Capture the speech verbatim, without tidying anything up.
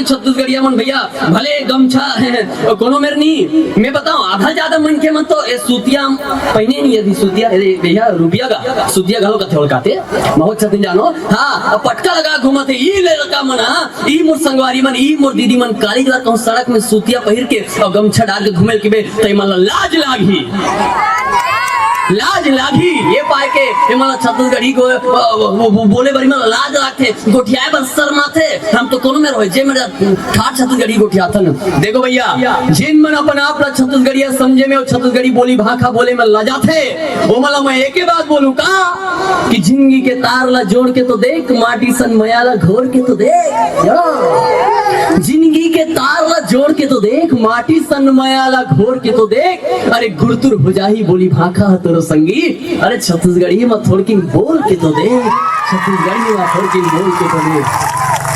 छत्तीसगढ़िया मन भैया, भले गमछा कोनो मेर नहीं, मैं बताऊं, आधा ज्यादा मनखे मन तो ए सूतिया पहिने नहीं, यदि सूतिया, अरे भैया, रुपिया का सूतिया घलो कथे ओला काथे, बहुत छतिन जानो। हाँ, अब पटका लगा घूमत हे, ई लड़का मन, हाँ, ई मोर संगवारी मन, ई मोर दीदी मन, काली द्वार कहूँ सड़क में सूतिया पहिर के और गमछा डाल के घूमे के बे, तो मन ला लाज लागही, लाज लागही। ये पाए के ये मन ला छत्तीसगढ़ी को, वो, वो, वो बोले बरी मन ला लाज लागथे, गोठियाए बर शर्माथे। हम तो कोनो मेर होय, जे मेर ठाठ छत्तीसगढ़ी गोठियाथन। देखो भैया, जिन मन अपन आप ला छत्तीसगढ़िया समझे में और छत्तीसगढ़ी बोली भाखा बोले में लजाथे, वो मन ला मैं एके बात बोलूं का, कि जिंदगी के तार ला जोड़ के तो देख, माटी सन मया ला घोर के तो देख। जिंदगी के तार ला जोड़ के तो देख, माटी सन मया ला घोर के तो देख। अरे गुरतुर हो जाही बोली भाखा ह तोरो संगी। अरे छत्तीसगढ़ी में थोड़किन बोल के तो देख, छत्तीसगढ़ी में थोड़किन बोल के तो देख।